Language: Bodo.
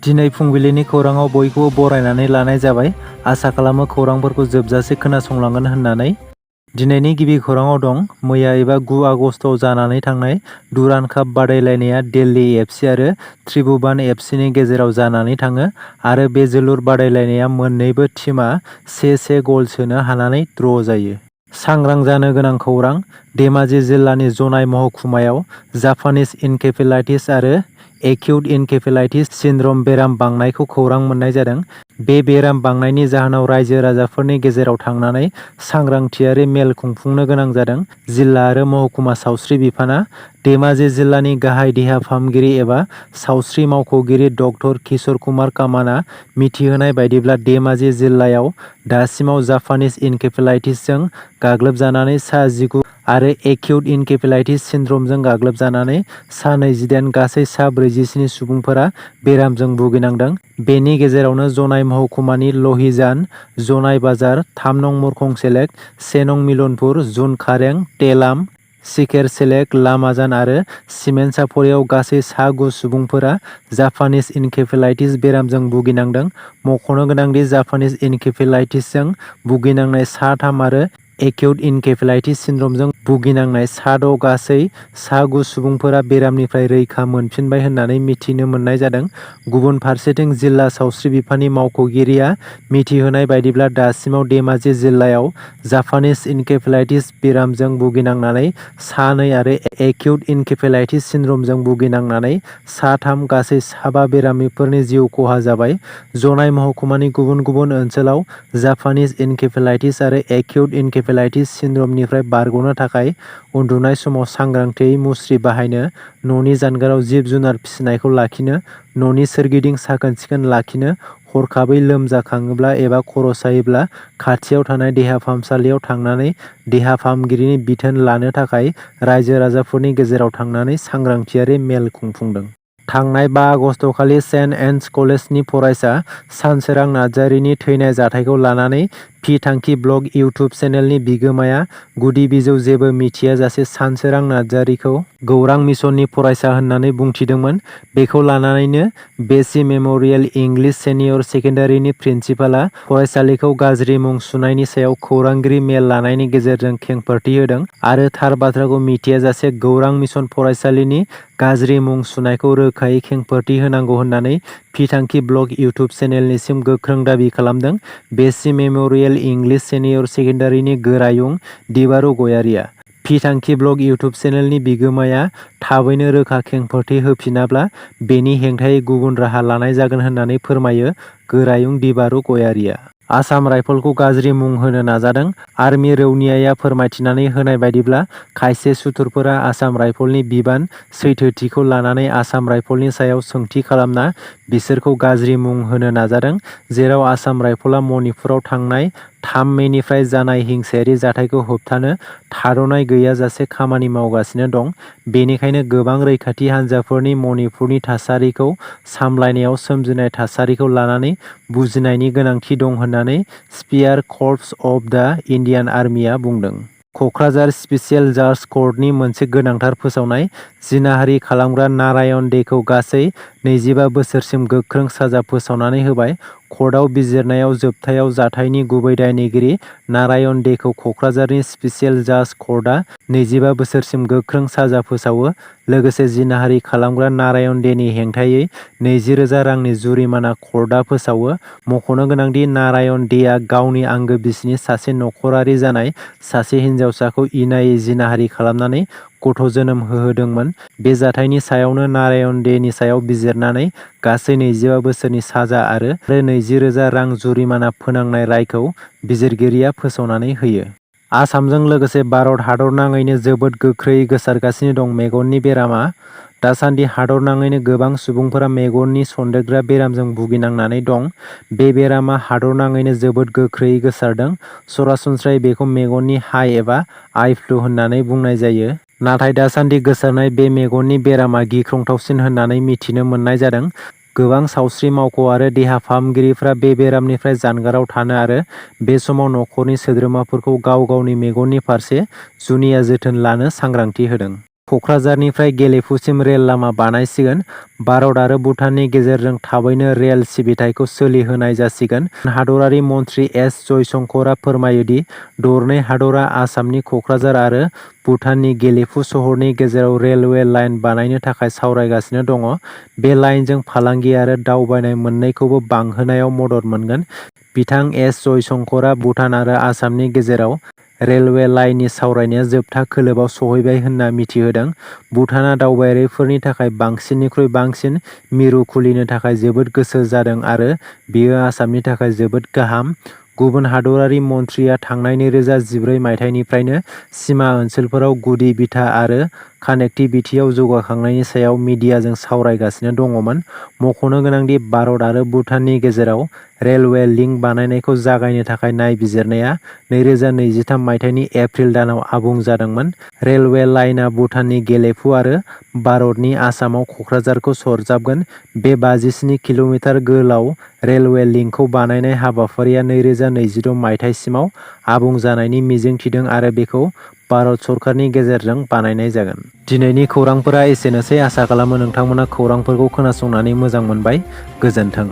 दिनै फुंबिलिनि खौराङाव बयखौबो बरायनानै लानाय जाबाय। आसा खालामो खौरांफोरखौ जोबजासे खोनासंलांगोन होननानै। दिनैनि गिबि खौराङाव दं। मैया एबा 9 आगस्टआव जानानै थांनाय डुरान्ड काप बादायलायनाया दिल्ली एफसि आरो त्रिभुवन एफसिनि गेजेराव जानानै थाङो आरो बे जोलुर बादायलायनाया मोन्नैबो टीमआ 1-1 गल सोनो हानानै ड्र' जायो। सांग्रां जानो गोनां खौरां। धेमाजि जिल्लानि जनाय महकुमायाव जापानिज इनकेफेलाइटिस आरो एक्यूट इनकेफेलाइटिस सिन्ड्रम बेराम बांनायखौ खौरां मोननाय जादों। बे बेराम बांनायनि जाहोनाव रायजो राजाफोरनि गेजेराव थांनानै सांग्रांथियारि मेल खुंफुंनो गोनां जादों। जिल्ला आरो महकुमा सावस्रि बिफाना धेमाजि जिल्लानि गाहाय देहा फाहामगिरि एबा सावस्रि मावख'गिरि डक्टर किशोर कुमार कामाना मिथिहोनाय बायदिब्ला धेमाजि जिल्लायाव दासिमाव जापानिज इनकेफेलाइटिसजों गाग्लोबजानानै सा 19 आरो एक्यूट इनकेफेलाइटिस सिन्ड्रमजों गाग्लोबजानानै सा 28 गासै सा 47 सुबुंफोरा बेरामजों भुगिनांदों। बेनि गेजेरावनो जनाय महकुमानि लहिजान, जनाय बाजार, 3 नं मरखं सेलेक, 1 नं मिलनपुर, जुन खारें, तेलाम, सिकेर सेलेक, लामाजान आरो सिमेन्टसापरियाव गासै सा 9 सुबुंफोरा जापानिज इनकेफेलाइटिस बेरामजों भुगिनांदों। मख'नो गोनांदि जापानिज इनकेफेलाइटिसजों भुगिनांनाय सा 3 आरो एक्यूट इनकेफेलाइटिस सिन्ड्रमजों भुगिनांनाय सा 6 गासै सा 9 सुबुंफोरा बेरामनिफ्राय रैखा मोनफिनबाय होननानै मिथिनो मोननाय जादों। गुबुन फारसेथिं जिल्ला सावस्रि बिफाननि मावख'गिरिया मिथिहोनाय बायदिब्ला दासिमाव धेमाजि जिल्लायाव जापानिज इनकेफेलाइटिस बेरामजों भुगिनांनानै सा 2 आरो एक्यूट इनकेफेलाइटिस सिन्ड्रमजों भुगिनांनानै सा 3 गासै सा 5 बेरामिफोरनि जिउ खहा जाबाय। जनाय महकुमानि गुबुन गुबुन ओनसोलाव जापानिज इनकेफेलाइटिस आरो एक्यूट इनकेफेलाइटिस सिन्ड्रमनिफ्राय बारग'नो थाखाय उन्दुनाय समाव सांग्रांथियै मुस्रि बाहायनो, न'नि जानगाराव जिब-जुनार फिसिनायखौ लाखिनो, न'नि सोरगिदिं साखोन-सिखोन लाखिनो, हरखाबै लोमजाखाङोब्ला एबा खर' सायोब्ला खाथियाव थानाय देहा फाहामसालियाव थांनानै देहा फाहामगिरिनि बिथोन लानो थाखाय रायजो-राजाफोरनि गेजेराव थांनानै सांग्रांथियारि मेल खुंफुंदों। थांनाय 5 आगस्टखालि सेन्ट एन्स कलेजनि फरायसा सानसोरां नार्जारिनि थैनाय जाथायखौ लानानै फि थांखि ब्लग इउटुब चेनेलनि बिगोमाया गुदि-बिजौ जेबो मिथियाजासे सानसोरां नार्जारिखौ गौरां मिसननि फरायसा होननानै बुंथिदोंमोन। बेखौ लानानैनो बेसि मेम'रियेल इंलिश सेनियर सेकेन्डारिनि प्रिन्सिपालआ फरायसालिखौ गाज्रि मुं सुनायनि सायाव खौरांगिरि मेल लानायनि गेजेरजों खेंफोरथि होदों आरो थार बाथ्राखौ मिथियाजासे गौरां मिसन फरायसालिनि गाज्रि मुं सुनायखौ रोखायै खेंफोरथि होनांगौ होननानै फि थांखि ब्लग इउटुब चेनेलनिसिम गोख्रों दाबि खालामदों। बेसि मेम'रियेल इंलिश सेनियर सेकेन्डारिनि गोरायुं दिबारु गयारिया। फि थांखि ब्लग इउटुब चेनेलनि बिगोमाया थाबैनो रोखा खेंफोरथि होफिनाब्ला बेनि हेंथायै गुबुन राहा लानाय जागोन होननानै फोरमायो गोरायुं दिबारु गयारिया। आसाम राइफलखौ गाज्रि मुं होनो नाजादों। आर्मि रौनियाया फोरमायथिनानै होनाय बायदिब्ला खायसे सुथुरफोरा आसाम राइफलनि बिबान सैथोथिखौ लानानै आसाम राइफलनि सायाव सोंथि खालामना बिसोरखौ गाज्रि मुं होनो नाजादों। जेराव आसाम राइफलआ मणिपुराव थांनाय 3 मेनिफ्राय जानाय हिंसायारि जाथायखौ होबथानो थाद'नाय गैयाजासे खामानि मावगासिनो दं। बेनिखायनो गोबां रैखाथि हान्जाफोरनि मणिपुरनि थासारिखौ सामलायनायाव सोमजिनाय थासारिखौ लानानै बुजिनायनि गोनांथि दं होननानै स्पियार कर्प्स अफ दा इन्डियान आर्मिआ बुंदों। क'क्राझार स्पेसियेल जाज कर्टनि मोनसे गोनांथार फोसावनाय। जिनाहारि खालामग्रा नारायण देखौ गासै 25 बोसोरसिम गोख्रों साजा फोसावनानै होबाय। कर्टआव बिजिरनायाव जोबथायाव जाथायनि गुबै दायनिगिरि नारायण देखौ क'क्राझारनि स्पेसियेल जाज कर्टआ 25 बोसोरसिम गोख्रों साजा फोसावो। लोगोसे जिनाहारि खालामग्रा नारायण देनि हेंथायै 20,000 रांनि जुरिमाना कर्टआ फोसावो। मख'नो गोनांदि नारायण देआ गावनि आंगो बिसिनि सासे नखरारि जानाय सासे हिनजावसाखौ इनायै जिनाहारि खालामनानै गथ' जोनोम होहोदोंमोन। बे जाथायनि सायावनो नारायण देनि सायाव बिजिरनानै गासै 25 बोसोरनि साजा आरो 20,000 रां जुरिमाना फोनांनाय रायखौ बिजिरगिरिया फोसावनानै होयो। आसामजों लोगोसे भारत हादरनाङैनो जोबोद गोख्रैयै गोसारगासिनो दं मेगननि बेरामा। दासान्दि हादरनाङैनो गोबां सुबुंफोरा मेगननि सन्देरग्रा बेरामजों भुगिनांनानै दं। बे बेरामा हादरनाङैनो जोबोद गोख्रैयै गोसारदों। सरासनस्रायै बेखौ मेगननि हाइ एबा आइ फ्लु होननानै बुंनाय जायो। नाथाय दासान्दि गोसारनाय बे मेगननि बेरामा गिख्रंथावसिन होननानै मिथिनो मोननाय जादों। गोबां सावस्रि मावख' आरो देहा फाहामगिरिफ्रा बे बेरामनिफ्राय जानगाराव थानो आरो बे समाव नखरनि सोद्रोमाफोरखौ गाव गावनि मेगननि फारसे जुनिया जोथोन लानो सांग्रांथि होदों। क'क्राझारनिफ्राय गेलेफुसिम रेल लामा बानायसिगोन। भारत आरो भुटाननि गेजेरजों थाबैनो रेल सिबिथायखौ सोलिहोनाय जासिगोन। हादरारि मन्थ्रि एस जयशंकरआ फोरमायोदि दरनै हादरा आसामनि क'क्राझार आरो भुटाननि गेलेफु सहरनि गेजेराव रेलवे लाइन बानायनो थाखाय सावरायगासिनो दङ। बे लाइनजों फालांगि आरो दावबायनाय मोन्नैखौबो बांहोनायाव मदद मोनगोन। बिथां एस जयशंकरआ भुटान आरो आसामनि गेजेराव रेलवे लाइननि सावरायनाया जोबथा खोलोबआव सौहैबाय होनना मिथिहोदों। भुटानआ दावबायारिफोरनि थाखाय बांसिननिख्रुइ बांसिन मिरु खुलिनो थाखाय जोबोद गोसो जादों आरो बेयो आसामनि थाखाय जोबोद गाहाम। गुबुन हादरारि मन्थ्रिया थांनाय 2014 मायथाइनिफ्रायनो सिमा ओनसोलफोराव गुदि बिथा आरो कानेक्टिभिटियाव जौगाखांनायनि सायाव मिडियाजों सावरायगासिनो दङमोन। मख'नो गोनांदि भारत आरो भुटाननि गेजेराव रेलवे लिंक बानायनायखौ जागायनो थाखाय नायबिजिरनाया 2023 मायथाइनि एप्रिल दानाव आबुं जादोंमोन। रेलवे लाइनआ भुटाननि गेलेफु आरो भारतनि आसामाव क'क्राझारखौ सरजाबगोन। बे 57 किल'मिटार गोलाव रेलवे लिंकखौ बानायनाय हाबाफारिया 2026 मायथाइसिमाव आबुं जानायनि मिजिं थिदों आरो बेखौ भारत सरकारनि गेजेरजों बानायनाय जागोन। दिनैनि खौरांफोरा एसेनोसै। आसा खालामो नोंथांमोना खौरांफोरखौ खोनासंनानै मोजां मोनबाय। गोजोन्थों।